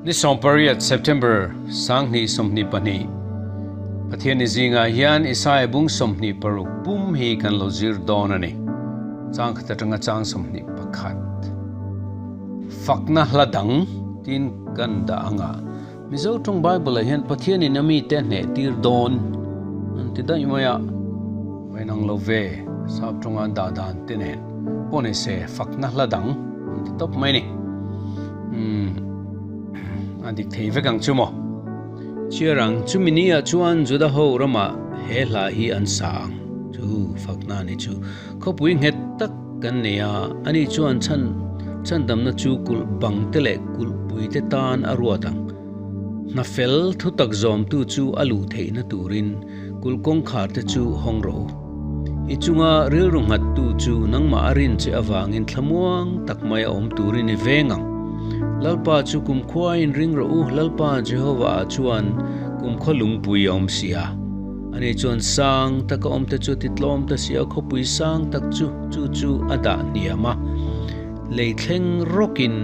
Ni 18 September 2022 Pathian ni zingah hian Isaia bung 26 pum hi kan lo zir dawn a ni. Chang khat atanga chang 21. Fakna hla dang tin kan dah anga Mizo tawng Bible ah hian Pathian in a mite hneh tir dawn an ti daih mai a, vai nang lo ve sap tawnga an dah dan te nen pawh ni se fakna hla dang an ti tawp mai ni. Umm a dik thei vek ang chu maw? Chiar ang, chumi ni ah chuan Juda ho ramah he hla hi an sa ang chu fakna ni chu khawpui nghet tak kan nei a, ani chuan chhan chhandamna chu kulh bang te leh kulh pui te tan a ruat ang. Hna fel thutak zawmtu chu a luh theihna turin kulh kawngkhar te chu hawng rawh u. I chunga rilru nghattu chu nangmah a rin che avangin thlamuang tak mai a awm turin i veng ang. Lalpa chu kumkhuain ring rawh u, Lalpa Jehovah-ah chuan kumkhaw lungpui a awm si a. Ani chuan sang taka awmte chu a ti tlawm ta si a, khawpui sang tak chu chu chu a dah hniam a, lei thleng rawkin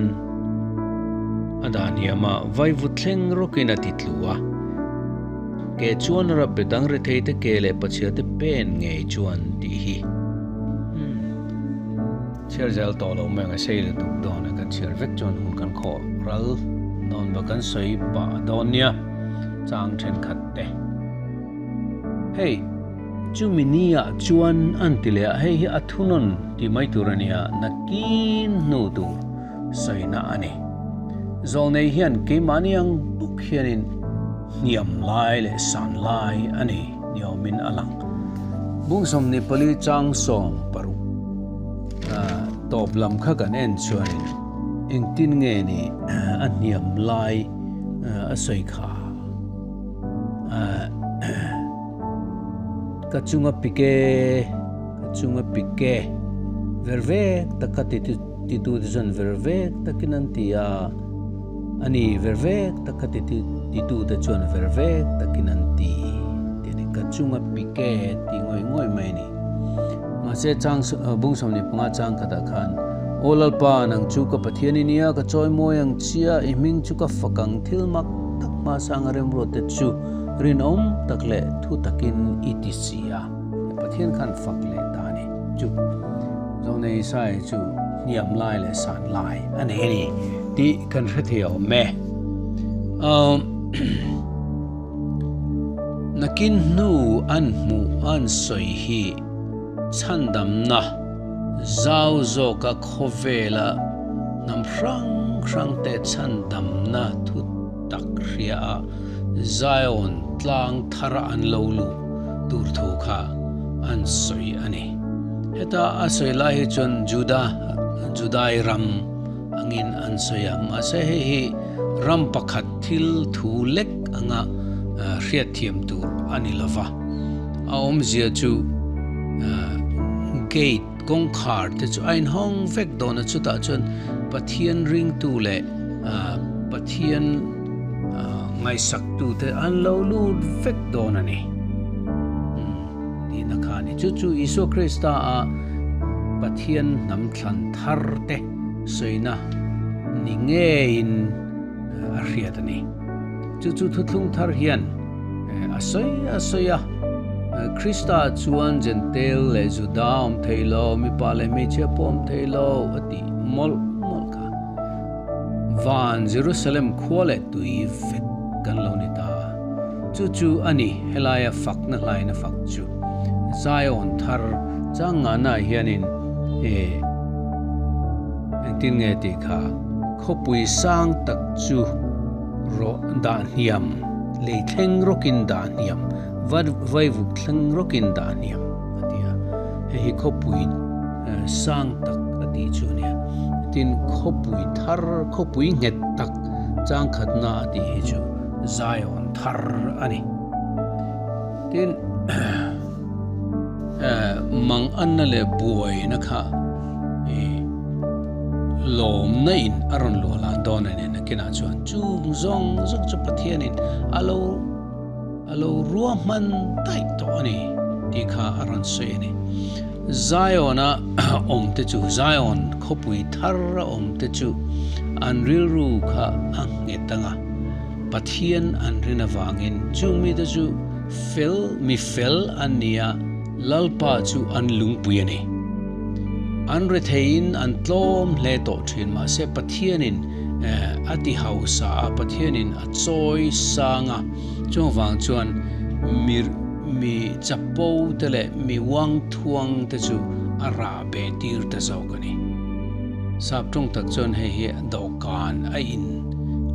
a dah hniam a, vaivut thleng rawkin a ti tlu a. Ke chuan a rap bet ang retheite ke leh pachhiate pen ngei chuan tih hi. Chhiar zel tawh lo mai ang a sei lutuk dawn a, kan chhiar vek chuan hun kan khawh ral dawn va kan sawi pah dawn nia chang thenkhat te. Hei chumi ni ah chuan an ti leh a, hei hi a thunawn ti mai tur a nia, nakin hnu tur sawina a ni. Zawlnei hian keimahni ang bawk hianin hniam lai leh san lai a ni niawmin a lang. Bung 24 chang 60 tawp lam kha kan en chuanin engtin nge ni a hniam lai a sawi kha. Ka chunga pike, ka chunga pike ver vek tak kha ti titu te chuan ver vek takin an ti a. A ni, ver vek tak kha ti titu te chuan ver vek takin an ti tih a ni. Ka chunga pike tih ngawih ngawih mai a ni. Mahse, chang bung 15 chang khatah khan, Aw Lalpa, nang chu ka Pathian i nia, ka chawi mawi ang chia, i hming chu ka fak ang, thil mak tak hmasanga remruat te chu rinawm tak leh thu takin i ti si a. Pathian khan fak leh ta a ni. Chu Zawnei Isaiah chu hniam lai leh san lai a nei a ni tih kan hre thei awm e. Nakin hnu an hmuh an sawi hi chhandamna zau zawka khawvela hnam hrang hrangte chhandamna thu tak hria a Zion tlang thara an lo luh tur thu kha an sawi a ni. Heta a sawi lai hi chuan Juda, Judai ram angin an sawi a, mahse hei hi ram pakhat thil thu lek anga hriatthiam tur a ni lo va. A awmzia chu gate, kawngkhar te chu a inhawng vek dawn a, chutah chuan Pathian ringtu leh Pathian Ngaihsaktute an lo lut vek dawn a ni tihna kha a ni. Chu chu Isua Krista a Pathian hnam thlan thar te sawina ni ngeiin a hriat a ni. Chu chu thuthlung thar hian a sawi a sawi a, Krista chuan Jentail leh Juda awm thei lo, mipa leh hmeichhia pawh awm thei lo a tih mawlh mawlh kha. Van Jerusalem khua leh tui vek kan lo ni ta. Chu chu a ni helaia fakna hlaina fak chu. Zion thar chang ngahna hianin e engtin nge tih kha khawpui sang tak chu rawh dah hniam, lei thleng rawkin dah hniam, vaivuk thleng rawkin dah hniam a ti a. Hei hi khawpui sang tak a tih chu a nia. Tin, khawpui thar, khawpui nghet tak changkhatna a tih hi chu Zion thar a ni. Tin, mang anna leh buaina kha lawmna in a rawn luah lan dawn a ni. Nakinah chuan chung zawng zawng chu Pathianin a lo a lo ruahman daih tawh a ni. tih kha a rawn sawi a ni. Zion-a awmte chu, Zion khawpui thar a awmte chu an rilru kha a nghet ang a, Pathian an rin avangin chung mite chu fel, mi fel an ni a, Lalpa chu an lungpui a ni. An retheiin an tlawm hle tawh thin, mahse Pathianin a ti hausa a, Pathianin a chawi sang a, chuvang chuan mi mi chapo te leh mi uangthuang te chu a rah beh tir ta zawk a ni. Sap tawng tak chuan hei hi dawhkan a in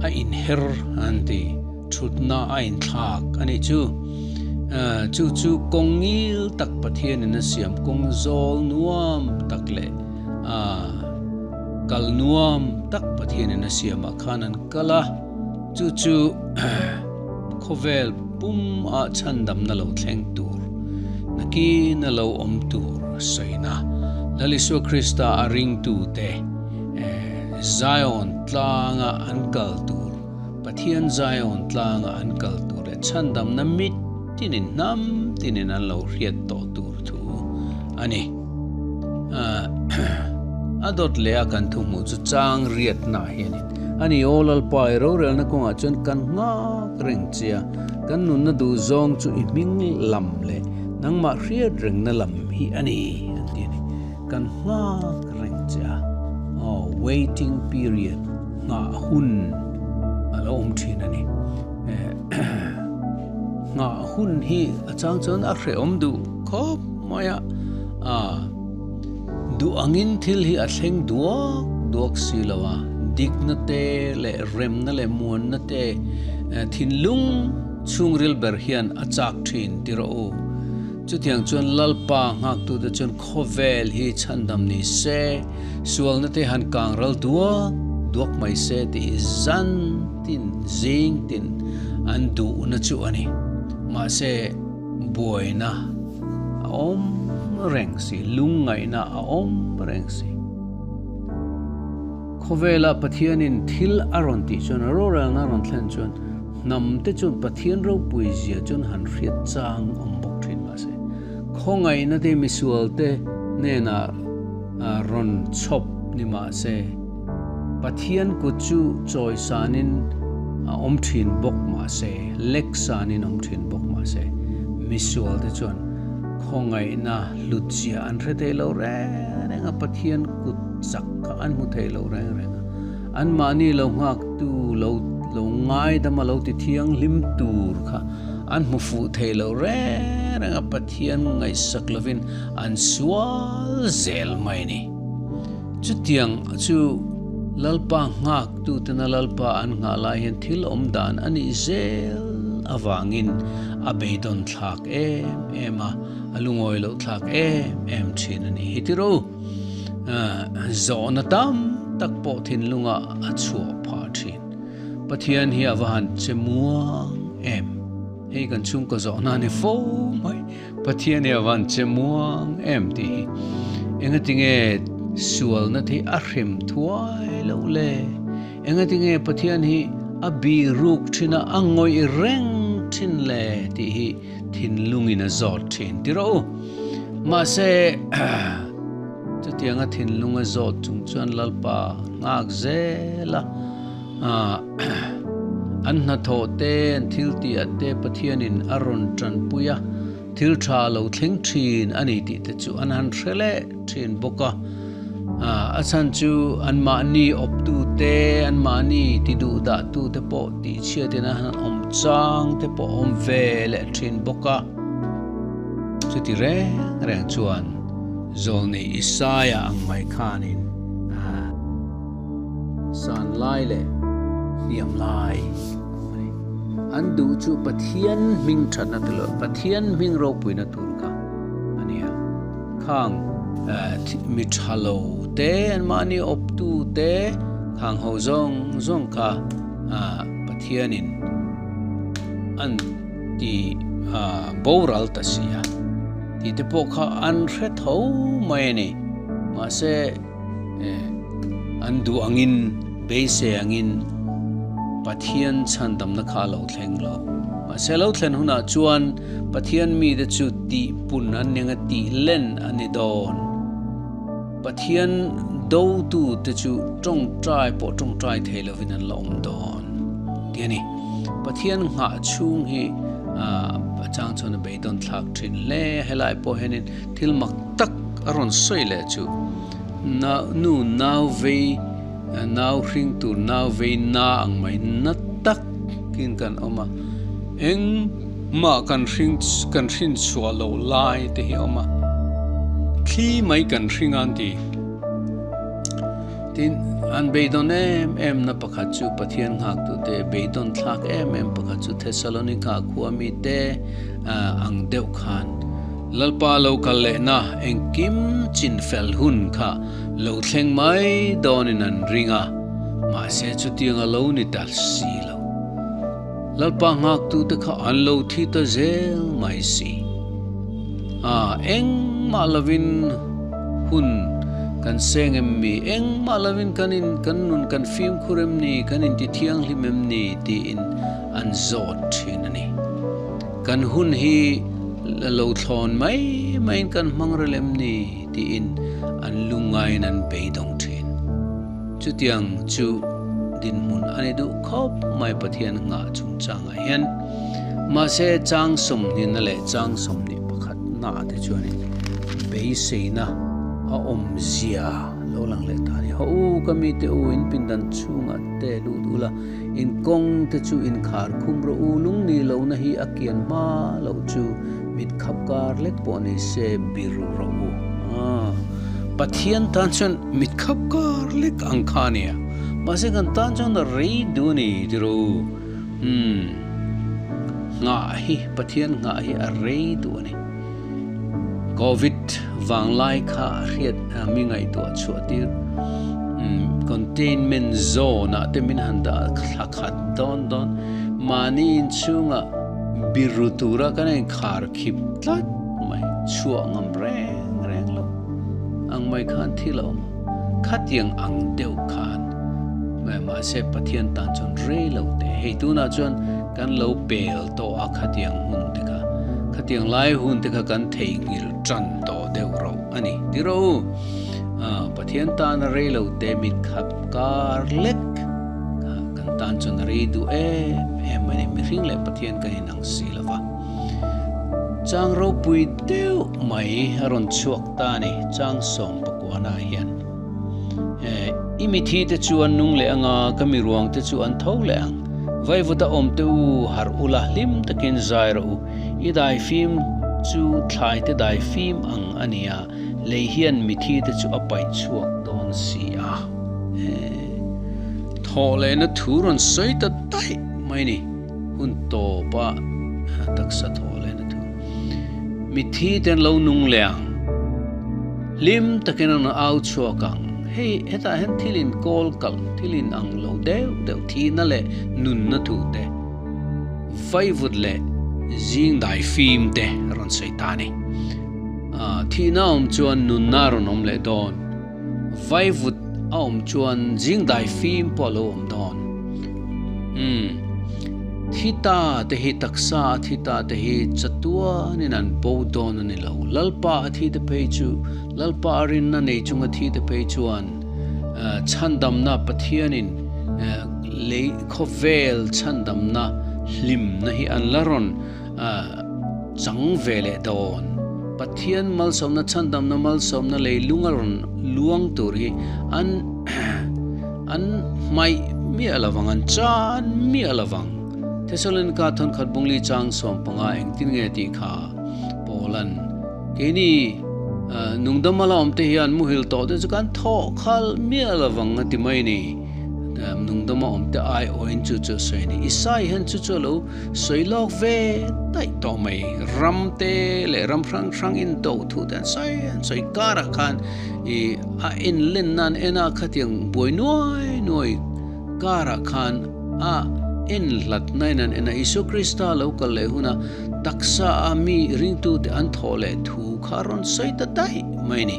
a inher an ti, thutna a inthlak a nih chu. Chu chu kawng ngil tak Pathianin a siam kawng zawl nuam tak leh kal nuam tak Pathianin a siamah khan an kal a, chu chu khawvel pum ah chhandamna lo thleng tur, nakin a lo awm tur sawina Lal Isua Krista a ringtute Zion tlanga an kal tur, Pathian Zion tlanga an kal tur leh chhandamna mit tinin hnam tinin an lo hriat tawh tur thu a ni. A dawt leh a kan thu hmuh chu chang riatna hi a ni. A ni aw Lalpa i rorelna kawngah chuan kan nghak reng che a, kan nunna duh zawng chu i hming lam leh nangmah hriat rengna lam hi a ni an ti a ni. Kan nghak reng che a, aw waiting period nghah hun a lo awm thin a ni. Nghah hun hi a chang chuan a hrehawm duh khawp mai a, a duh angin thil hi a thleng duak duak si lo a, dikna te leh remna leh muanna te thinlung chhungril ber hian a chak thin ti rawh u. Chutiang chuan Lalpa nghaktute chuan khawvel hi chhandam ni se, sualna te han kang ral duak duak mai se tih hi zan tin zing tin an duhna chu a ni. Mahse, buaina a awm reng si, lungngaihna a awm reng si. Khawvela Pathianin thil a rawn tih chuan, rorelna a rawn thlen chuan, Hnam te chuan Pathian ropui zia chuan han hriat chang awm bawk thin mahse, khawngaihna te misual te hnenah rawn chhawp ni mahse, Pathian kut chu chawisanin a awm thin bawk mahse, leksanin awm thin bawk mahse, misual te chuan khawngaihna hlut zia an hre thei lo reng reng a, Pathian kut chak kha an hmu thei lo reng reng a. Anmahni lo nghaktu lo lo ngaidam a lo ti thianghlim tur kha an hmu fuh thei lo reng reng a, Pathian ngaihsak lovin an sual zel mai a ni. Chutiang chu Lalpa nghaktutena Lalpa an nghah lai hian thil awm dan a nih zel avangin a beidawn thlak em em a, a lungawi loh thlak em em thin a ni. Hitiru. Zawhna tam tak pawh thinlungah a chhuah phah thin. Pathian hi a va han che muang em? Hei kan chhungkaw zawhna a ni fo mai. Pathian hi a va han che muang em tih hi. Engatinge sualna te hi a hrem thuai loh le? Engatinge Pathian hi a bihruk thin a, a ngawih reng thin le tih hi thinlungin a zawt thin ti rawh u. Mahse, chutianga thinlung a zawt chung chuan Lalpa nghak zel a, an hnathawh te, an thil tih ah te Pathianin a rawn tanpui a, thil tha a lo thleng thin a ni tih te chu an han hre leh thin bawk a. A chhan chu anmahni awptu te, anmahni ti duh dah tu te pawh tihchhiatin an han awm chang te pawh a awm ve leh thin bawk a. Chuti reng reng chuan Zawlnei Isaia ang mai khanin san lai leh hniam lai a ni. An duh chu Pathian hming thatna tur leh Pathian hming ropuina tur kha a ni a. Khang mi tha lo te, anmahni awptu te, khang ho zawng zawng kha Pathianin an ti boral ta si a tih te pawh kha an hre tho mai a ni. Mahse an duh angin beisei angin Pathian chhandamna kha a lo thleng lo. Mahse lo thlen hunah chuan Pathian mite chu tih pun an ni anga tih len a ni dawn. Pathian dotute chu tawngtai pawh tawngtai thei lovin an la awm dawn tih a ni. Pathian nghah chhung hi a chang chuan a beidawn thlak thin hle. Helai pawh hianin thil mak tak a rawn sawi leh chu nu nau vei nau hring tur nau vei na ang mai na takin kan awm a, engmah kan hring kan hrin chhuah loh lai te hi a awm a, thli mai kan hring a an ti. Tin, an beidawn em em na pakhat chu Pathian nghaktute beidawn thlak em em pakhat chu Thessalonika khua mite ang deuh khan Lalpa lo kal lehna engkim chin fel hun kha lo thleng mai dawnin an ring a, mahse chutiang a lo ni ta si lo. Lalpa nghaktute kha an lo thi ta zel mai si. A, engmah lovin hun kan seng em mi? Engmah lovin kan in kan nun kan fimkhur em ni? Kan inti thianghlim em ni? tiin an zawt thin a ni. Kan hun hi lo thlawn mai maiin kan hmang rel em ni? tiin an lungngaiin an beidawng thin. Chutiang chu dinhmun a ni duh khawp mai Pathian nghah chungchangah hian. Mahse, chang sawmhnihna leh chang 21 na te chuanin beiseina a awmzia lo lang leh ta a ni. Haw u, ka mite u, in pindan chhungah te lut ula, in kawng te chu in khar khum rawh u, lungni lohna hi a kian hma loh chu mit khap kar lek pawh ni se biru rawh u. Pathian tan chuan mit khap kar lek ang kha a nia, mahse kan tan chuan a rei duh a ni ti rawh u. Umm, nghah hi, Pathian nghah hi a rei duh a ni. Covid vanglai kha hriat mi ngaihtuah chhuah tir. Umm, containment zone ah te min han dah thla khat dawn dawn. Mahni inchhungah biru tura kan inkhar khip tlat mai, chhuah ngam reng reng lo ang mai khan thil a awm a. Khatiang ang deuh khan mahse Pathian tan chuan rei lo teh. Hei tunah chuan kan lo pel tawh a khatiang hun te kha. Khatiang lai hun te kha kan theihnghilh tan tawh deuh roh a ni. Ti rawh u, Pathian tana rei lo teh mit khat kar lek kha kan tan chuan a rei duh em em a ni. Mihring leh Pathian kan inang si lo va. Chang ropui deuh mai a rawn chhuak ta a ni, chang 19 ah hian. I mithi te chu an nung leh ang a, ka mi ruang te chu an tho leh ang. Vaivuta awm te u, harh ula, hlim takin zai rawh u. I dai fim chu thlai te dai fim ang a ni a, lei hian mithi te chu a paih chhuak dawn si a. Thawh lehna thu rawn sawi ta daih mai ni. Hun tawpa taksa thaw leh na thu. Mithi ten lo nung leh ang. Hlim takin an au chhuak ang. Hei hetah hian thil in kawl kalh, thil in ang lo deuh deuh thihna leh nunna thu te, vaivut leh zing dai fim te rawn sawi ta a ni. Thihna awm chuan nunna a rawn awm leh dawn. Vaivut a awm chuan zing dai fim pawh a lo awm dawn. Umm. Thi ta te hi taksa a thi ta te hi chatuanin an bo dawn a ni lo. Lalpa a thi te phei chu, Lalpa a rinna nei chunga thi te phei chuan chhandamna Pathianin lei khawvel chhandamna hlimna hi an la rawn chang ve leh dawn. Pathian malsawmna chhandamna malsawmna leilung a rawn luang tur hi an an hmaih miah lovang, an chan miah lovang. Thesalonika thawnkhat bungli chang 15 engtin nge tih kha Paula'n keini nungdama la awmte hian muhil tawh te chu kan thawh khalh miah lovang a ti mai a ni. Nungdama awmte ai awhin chu chu a sawi a ni. Isai hian chu chu a lo Sawi lawk ve daih tawh mai. Ram te leh ram hrang hrang in do thu te an sawi an sawi karah khan ih a en len nan en a khatiang buai nuai nuai karah khan a en hlat na in an en a. Isua Krista lo kal leh huna taksa a mi ringtu te an thawh leh thu kha a rawn sawi ta daih mai a ni.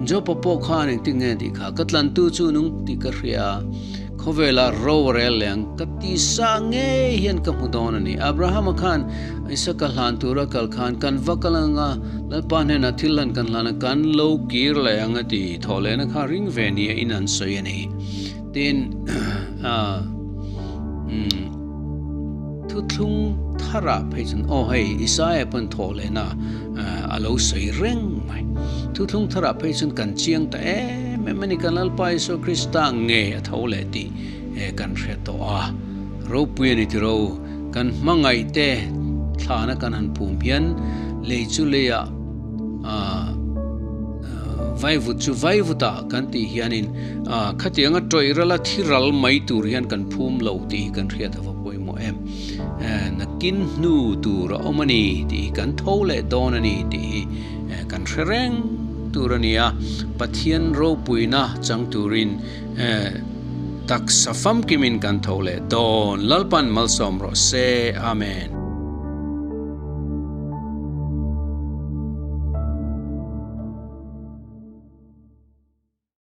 Jopa pawh khan engtin nge tih kha ka tlantu chu nung tih ka hria. Khawvela ro a rel leh ang ka ti sa ngei hian ka hmu dawn a ni. Abrahama khan Isaka hlan tura kal khan kan va kal ang a, Lalpa hnenah thil hlan kan hlan a, kan lo kir leh ang a ti. Thawh lehna kha ring ve nia in an sawi a ni. Tin, thuthlung tharah phei chuan aw hei Isaia pawn thawh lehna a lo sawi reng mai. Thuthlung tharah phei chuan kan chiang ta em em a ni, kan Lalpa Isua Krista nge a tho leh tih kan hre tawh a. Ropui a ni tiro, kan hmangaih te thlana kan han phum hian lei chu leiah vaivut chu vaivutah kan tih hianin khatianga tawih rala thi ral mai tur hian kan phum lo tih hi kan hriat ava pawimawh em. Nakin hnu tur a awm a ni tih hi kan tho leh dawn a ni tih hi kan hre reng tur a ni a, Pathian ropuina chang turin taksa famkimin kan tho leh dawn. Lalpan malsawm rawh se. Amen.